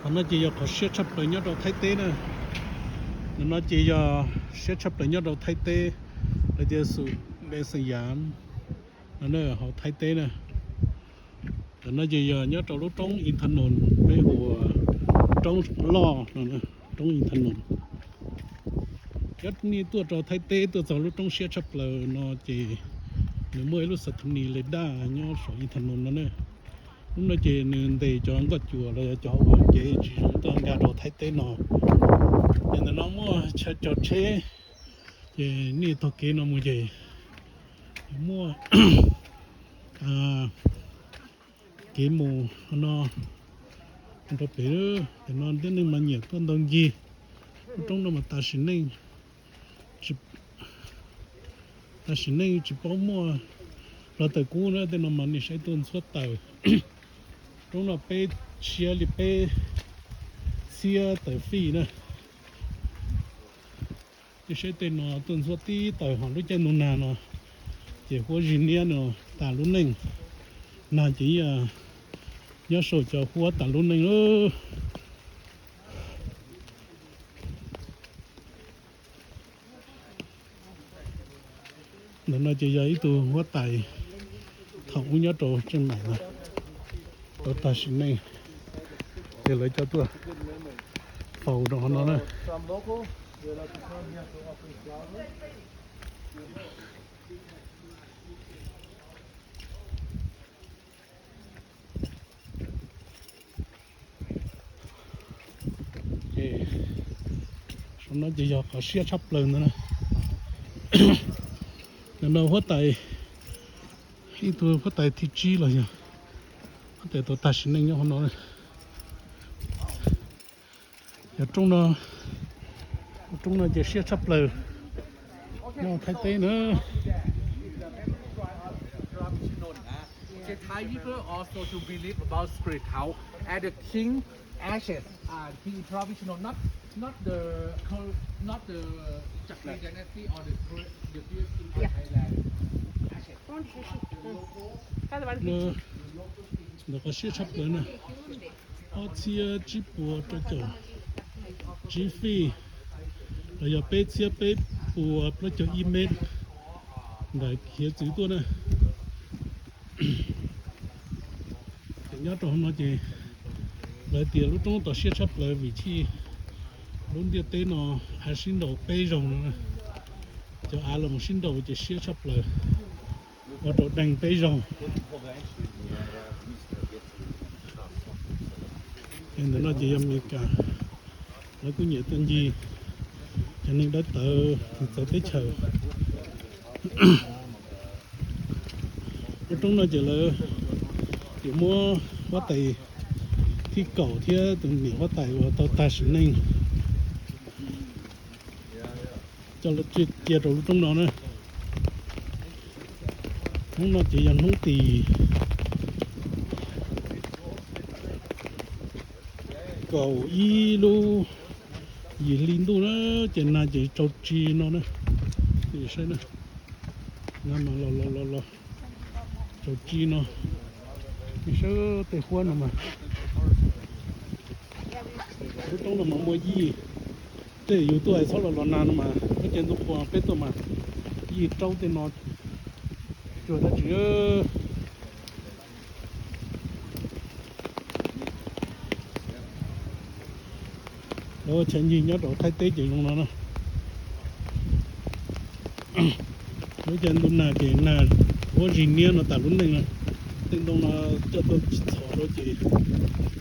No ces yog qhov siab tshaj plaws nyob rau Thaib teb na. No ces yog siab tshaj plaws nyob rau Thaib teb, lawv tias xum npe xeem yam no hauv Thaib teb na. Tam no ces yog nyob rau lub roob Inthanon, peb hu ua roob loj no, roob Inthanon. Cov nej tuaj rau Thaib teb tuaj txog lub roob siab tshaj plaws no ces nws muaj ib lub xas thas nis le daj nyob saum Inthanon no ne. Lub no ces nws ntes cov nkoj cuam los yog cov hauv kev tsis zoo tuaj nkag rau Thaib teb no. Ces ntawm no muaj chaw cog tsheb, ces nej taug kev no mus ces muaj kev mus no rau pem. Tam no tib neeg mas nyiam tuaj ntaus ncig. Lub roob no mas tas sim neej, tas sim neej tsis paub muaj hluav taws kub na, tej no mas nej saib tuaj ntxhuab taws. Roob no peb siab li peb txhiab taws fij na. Nej saib tej no tuaj ntxhuab tib taws, ho lub caij ntuj nag no ces huab zig niab no tas lub neej. Nag ces nyob saum cov huab tas lub neej lawm. Ntawm no ces yog ib tug huab tais thaum ub nyob rau Tsheej Maim no, rau tag sim neej, ces lawv coj tuaj faus rau qhov no na. Saum no ces yog qhov siab tshaj plaws ntawd na. Ntawm no huab tais, ib tug huab tais thib tsib los yog huab tais tau tag sim neej nyob qhov no. Yog roob no, roob no ces siab tshaj plaws nyob Thaib teb na. The Thai people also to believe about spirit house at the king ashes, uh, king traditional, not not the col- not the Chakri dynasty or the the previous king of Thailand ashes. Ntawm qhov siab tshaj plaws na, ob txhiab tsib puas rau caum tsib fij, los yog peb txhiab peb puas plaub caug ib mev ntawm hiav txwv tuaj na. Ces nyob rau hauv no ces lawv tias lub roob tod siab tshaj plaws vim chij lub ntiaj teb no av sib nraus peb zaug no, cov av los mus sib nraus ces siab tshaj plaws, ua rau deeg peb zaug. Ces ntawm no ces yog Amelikas, lawv kuj nyiam tuaj ncig cov neeg dawb tawv txawv teb chaws. Lub roob no ces lawv yuav muab huab tais thib kaum thiab tus niam huab tais uas tau tag sim neej coj los cia rau lub roob no na. Hnub no ces yog hnub tim kaum ib lub yim hli ntuj na, ces nag ces tsaus tsi no na. Saib na, nag mas los los los los tsaus tsi no. Saib tej huab no mas, lub roob no mas muaj yij, tej yus tuaj hais txhob los los nag no mas, lub caij ntuj qhua peb tuaj mas yij raub tej no cuag dab tsi. Lawv ua chaw ncig nyob rau Thaib teb ces zoo no na. Lub caij ntuj nag ces nag huab zig niab no tas lub neej no. Tej ntoo no coj tuaj txhom rau ces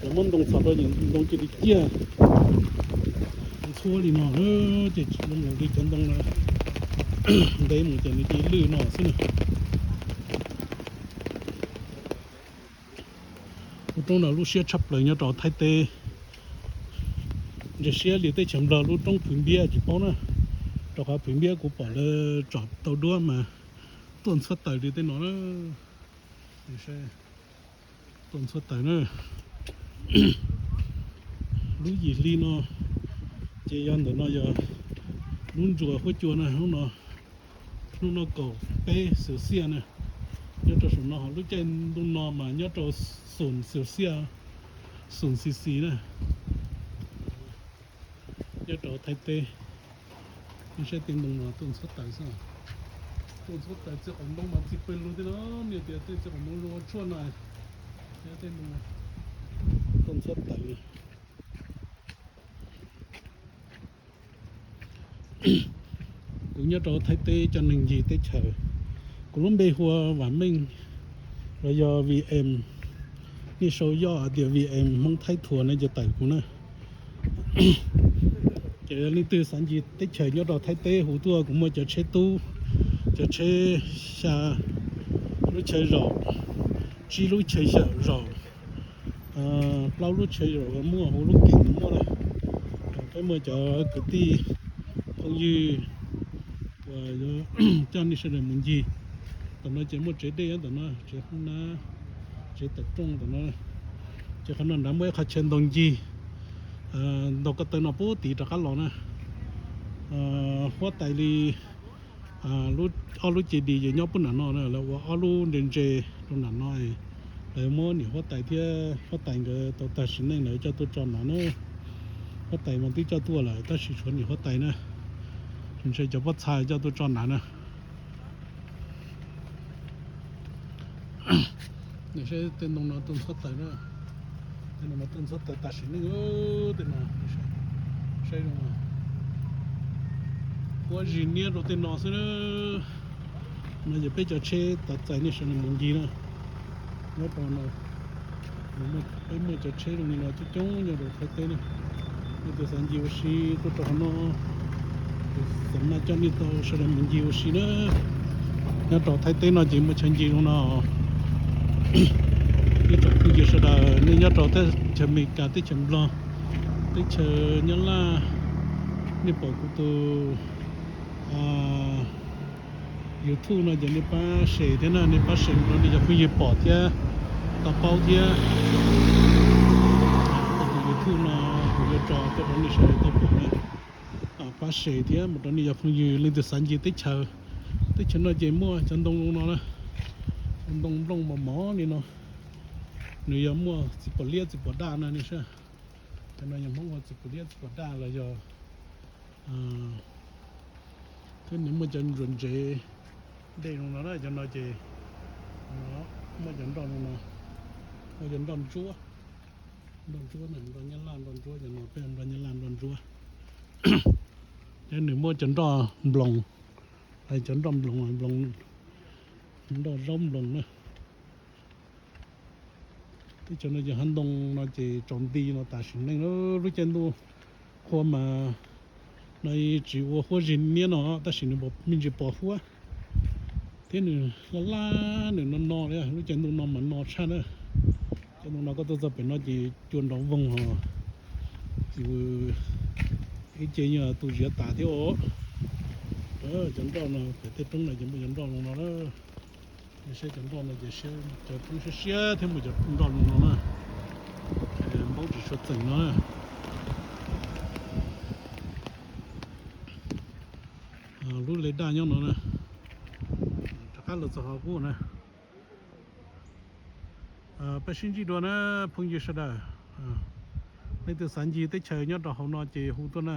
lawv muab ntoo txhom rau ces ntoo cia li ciaj ntxhuab li no, ces tsis zoo li cov ntoo no ntev mus ces nws cia li lwj no xwb na. Lub roob no lub siab tshaj plaws nyob rau Thaib teb. Ntsia siab li teb chaws Nplog lub roob Phwv Npiab tsis paub na, rau qhov Phwv Npiab kuv pom lawv tsom tau duab mas tuaj ntxhuab taws li tej no na. Tuaj ntxhuab taws na. Lub yim hli no ces yog ntawm no yog lub ntsuas huab cua na, hnub no kaum peb Celsius na. Nyob rau saum no ho lub caij ntuj no mas nyob rau xoom Celsius, xoom Celsius na. Nyob rau Thaib teb, nej saib tej ntoo no tuaj ntxhuab taws xwb. Tuaj ntxhuab taws txiv qaum ntoo mas txiv pes lug tej no, nej tias tej txiv qaum ntoo zoo ua tshuaj na, tej ntoo tuaj ntxhuab taws. Kuv nyob rau Thaib teb cov neeg ncig teb chaws. Kuv lub npe hu ua Vam Meej los yog V M. Nej sau yoj hais tias V M Hmoob Thaib Thuas no ces tawm kuv na. Ces leej twg xav ncig teb chaws nyob rau Thaib teb hu tuaj, kuv muaj cov tsheb tub, cov tsheb xya lub chaw zaum, tsib lub chaw xyaum zaum, plaub lub chaw zaum muaj, hauv lub keem muaj na. Peb muaj cov kwv tij phooj ywg uas yuav coj nej sawv daws mus ncig. Tam no ces muaj tsev dej ntawm no, tsev hoob nab, tsev tawm rooj ntawm no. Ces qhov no nrad muaj ib qhov chaw ntaus ncig, ntaus ko taw no pub tid rov qab los na. Huab tais li ob lub cev dis ces nyob pub nram no na, lawv ua ob lub ntse ntse rau nram no. Lawv muab niam huab tais thiab huab tais nkawd tau tag sim neej lawv coj tuaj tso nrad na. Huab tais mas twb coj tuaj lawm tab sis tshuav niam huab tais na, ntshe cov pob txha coj tuaj tso nrad na. Nws saib tej ntoo no tuaj ntxhuab taws na, tej no tuaj ntxhuab taws tag sim neej. Tej no saib zoo, huab zis niab rau tej no xwb na. No ces peb cov tsheb tau txais nej sawv daws mus ncig na. Nyob rau no, peb muaj cov tsheb zoo li no coob coob nyob rau Thaib teb na. Nej tus xav ncig ua si tuaj rau qhov no, tus xav maj coj nej tau sawv daws mus ncig ua si na. Nyob rau Thaib teb no ces muaj chaw ncig zoo no. Ib tsoom phooj ywg sawv daws nej nyob rau teb chaws Amelikas, teb chaws Nplog, teb chaws Nyab Laj, nej pom kuv tus YouTube no ces nej pab share thiab na, nej pab share mus rau nej cov phooj ywg pom thiab tau paub thiab. Tus YouTube no kuv yuav tso tuaj rau nej sawv daws tau pom na. Pab share thiab mus rau nej cov phooj ywg leej twg xav ncig teb chaws. Teb chaws no ces muaj cov ntoo zoo no na, ntoo nplooj mos mos li no. Nws yog muaj txiv pos liab txiv pos daj na nej saib. Cov no yog Hmoob hu txiv pos liab txiv pos daj los yog, thiab nws muaj cov ntsuas ntsev dej zoo no na. Cov no ces muaj cov nroj zoo no, muaj cov nroj ntsuab, nroj ntsuab na, nroj Nyab Laj nroj ntsuab, cov no peb nroj Nyab Laj nroj ntsuab. Thiab nws muaj cov nroj nploos, cov nroj nploos, nploos, nroj zaub nploos na. Teb chaws no ces hav ntoo no ces tsaus nti no tas sim neej lub caij ntuj qhua mas no tsis ua huab zis niab no tab sis nws me ntsis pos huab thiab nws laj laj nws no no li lub caij ntuj no mas no tshaj na. Caij ntuj no koj tuaj txog pem no ces cua nrov voog hos yus ib ce yog tu ziav tas thiab os. Cov nroj no pem tej roob no ces muaj cov nroj zoo no na. Nej saib cov nroj no ces cov roob siab siab thiab muaj cov nroj zoo no na. Npaub tsis tshua txeem no na. Lub le daj nyob no na. Rov qab los txog qhov qub na. Peb sib ntsib dua na phooj ywg sawv daws. Leej twg xav ncig teb chaws nyob rau hauv no ces hu tuaj na.